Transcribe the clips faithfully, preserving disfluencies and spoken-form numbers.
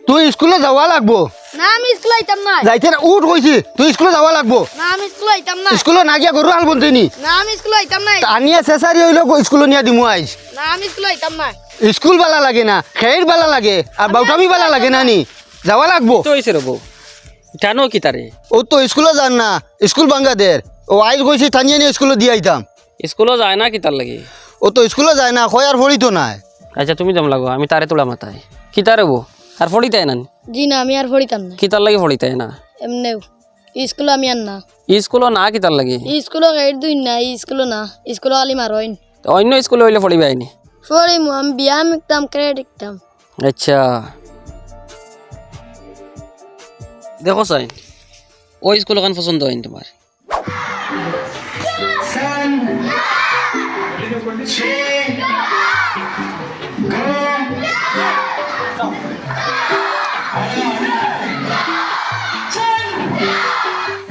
তুই স্কুলো যাওয়া লাগবো। না, আমি স্কুলো আইতাম না। যাইতে না, উঠ কইছি, তুই স্কুলো যাওয়া লাগবো। না, আমি স্কুলো আইতাম না। স্কুলো না গিয়া গরু হাল বনতে নি। না, আমি স্কুলো আইতাম না। আনিয়া শেষারি অইলো গো-, স্কুলো নিয়া দিমু আইজ। না, আমি স্কুলো আইতাম না। স্কুল বালা লাগে না, খেইর বালা লাগে, আর বাউটামি বালা লাগে না নি। যাওয়া লাগবো। তো অইছে রে বউ, টানো কিতারে? ও তো স্কুলো যার না, স্কুল ভাঙ্গা দের। ও আইজ কইছি টানিয়া নিয়া স্কুলো দিয়া আইতাম। স্কুলো যায় না কিতার লাগি? ও তো স্কুলো যায় না, কয় আর পড়িতো নায়। আচ্ছা, তুমি দম লাগো, আমি তারে তুলা মাতাই। কিতারে বউ, আর পড়িতায় না নি? জি না, আমি আর পড়িতাম না। কিতার লাগি পড়িতায় না? এমনেউ। স্কুলো আমি আর না। স্কুলো না কিতার লাগি? স্কুলো গেট দুই না, স্কুলো না। স্কুলো খালি মারইন। তো অন্য স্কুলো অইলে পড়িবায় নি? পড়িমু, আমি বিয়াম ইকতাম, ক্রেডিট ইকতাম। আচ্ছা। দেখো চাইন, ওই স্কুল অখান পছন্দ অইন তোমার?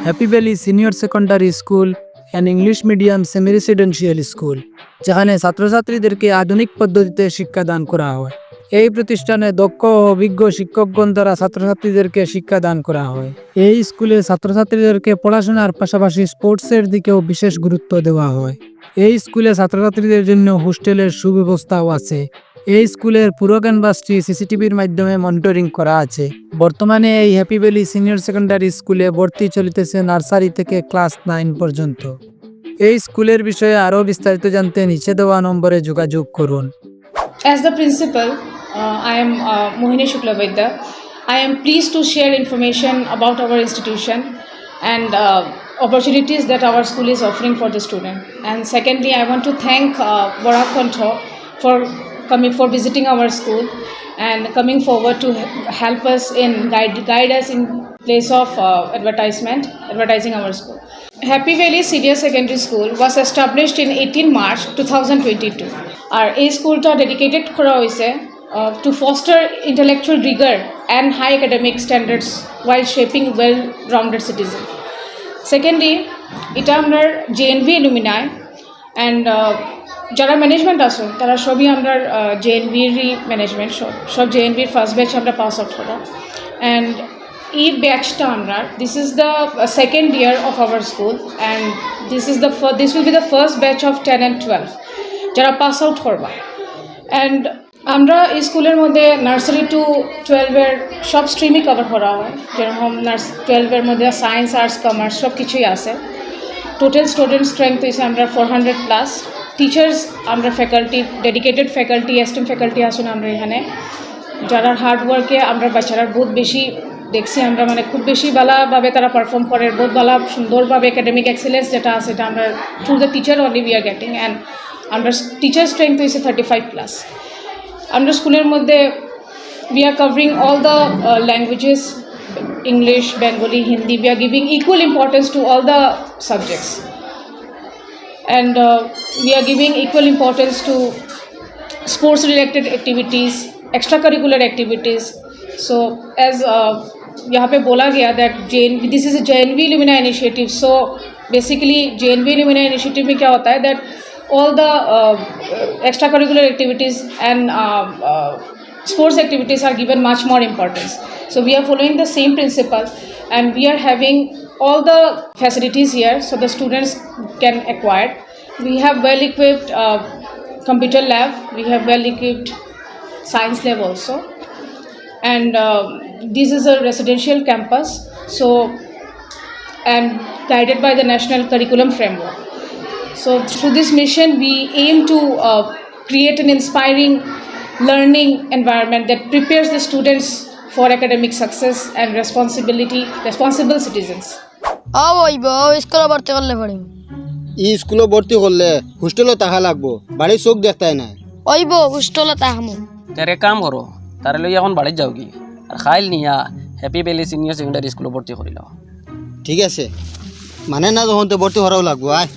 Happy Valley Senior Secondary School, an English medium semi-residential school, যেখানে ছাত্রছাত্রীদেরকে আধুনিক পদ্ধতিতে শিক্ষাদান করা হয়। এই প্রতিষ্ঠানে দক্ষ ও অভিজ্ঞ শিক্ষকগণ দ্বারা ছাত্রছাত্রীদেরকে শিক্ষাদান করা হয়। এই স্কুলে ছাত্রছাত্রীদেরকে পড়াশোনার পাশাপাশি স্পোর্টসের দিকেও বিশেষ গুরুত্ব দেওয়া হয়। এই স্কুলে ছাত্রছাত্রীদের জন্য হোস্টেলের সুব্যবস্থাও আছে। এই স্কুলের পুরো ক্যাম্পাসটি সিসিটিভির মাধ্যমে মনিটরিং করা আছে। বর্তমানে এই হ্যাপি ভ্যালি সিনিয়র সেকেন্ডারি স্কুলে ভর্তি চলিতেছে নার্সারি থেকে ক্লাস নাইন পর্যন্ত। এই স্কুলের বিষয়ে আরও বিস্তারিত জানতে নিচে দেওয়া নম্বরে যোগাযোগ করুন। As the principal, uh, I am uh, Mohini Shuklabaidya. I am pleased to share information about our institution and uh, opportunities that our school is offering for the student. And secondly, I want to thank uh, Borak Kontho for coming, for visiting our school and coming forward to h- help us in guide, guide us in place of uh, advertisement, advertising our school. Happy Valley Senior Secondary School was established in eighteen March two thousand twenty-two. আর এই স্কুলটা ডেডিকেটেড করা হয়েছে uh, to foster intellectual rigor and high academic standards while shaping well-rounded citizen. Secondly, এটা আমরা JNV alumni and যারা ম্যানেজমেন্ট আছে, তারা সবই আমরা জেএনভিরই ম্যানেজমেন্ট, সব সব জেএনভির ফার্স্ট ব্যাচ আমরা পাস আউট করা। অ্যান্ড এই ব্যাচটা আমরা, this is the second year of our school and this is the fir- this will be the first batch of ten and twelve যারা পাস আউট করবা। অ্যান্ড আমরা এই স্কুলের মধ্যে নার্সারি টু টুয়েলভের সব স্ট্রিমই কভার করা হয়, যেরকম নার্স টুয়েলভের মধ্যে সায়েন্স, আর্টস, কমার্স সব কিছুই আছে। টোটাল স্টুডেন্ট স্ট্রেংথ হয়েছে আমরা ফোর হান্ড্রেড প্লাস। টিচার্স, আমরা faculty, dedicated faculty, esteem faculty আছেন আমরা এখানে, যারা হার্ড ওয়ার্কে আমরা বাচ্চারা বহুত বেশি দেখছি আমরা, মানে, খুব বেশি ভালোভাবে তারা পারফর্ম করে, বহুত ভালো সুন্দরভাবে একাডেমিক এক্সেলেন্স যেটা আছে, এটা আমরা through the teacher only we are getting and আমরা টিচার স্ট্রেংথ হয়েছে থার্টি ফাইভ প্লাস। আমরা স্কুলের মধ্যে we are covering all the uh, languages, English, Bengali, Hindi. We are giving equal importance to all the subjects and uh, we are giving equal importance to sports related activities, extracurricular activities. So as uh, यहाँ पे बोला गया that J N V, this is a J N V Lumina initiative. So basically J N V Lumina initiative में क्या होता है that all the uh, extracurricular activities and uh, uh, sports activities are given much more importance. So we are following the same principle and we are having all the facilities here so the students can acquire. We have well equipped uh, computer lab, we have well equipped science lab also. And uh, this is a residential campus, so, and guided by the national curriculum framework. So through this mission, we aim to uh, create an inspiring learning environment that prepares the students for academic success and responsibility, responsible citizens. অউ অইবো, অউ স্কুলো ভর্তি করলে পড়িম। ই স্কুলো ভর্তি করলে হোস্টেলো থাকা লাগবো, বাড়ির চোখ দেখতায় নায়। অইবো, হোস্টেলো থাকমু। তারে কাম করো, তারে লই এখন বাড়িত যাওগি, আর খাইল নিয়া হ্যাপি ভ্যালি সিনিয়র সেকেন্ডারি স্কুলো ভর্তি করিলাও। ঠিক আছে, মানে না যখন, তো ভর্তি করাও লাগবো। আয়।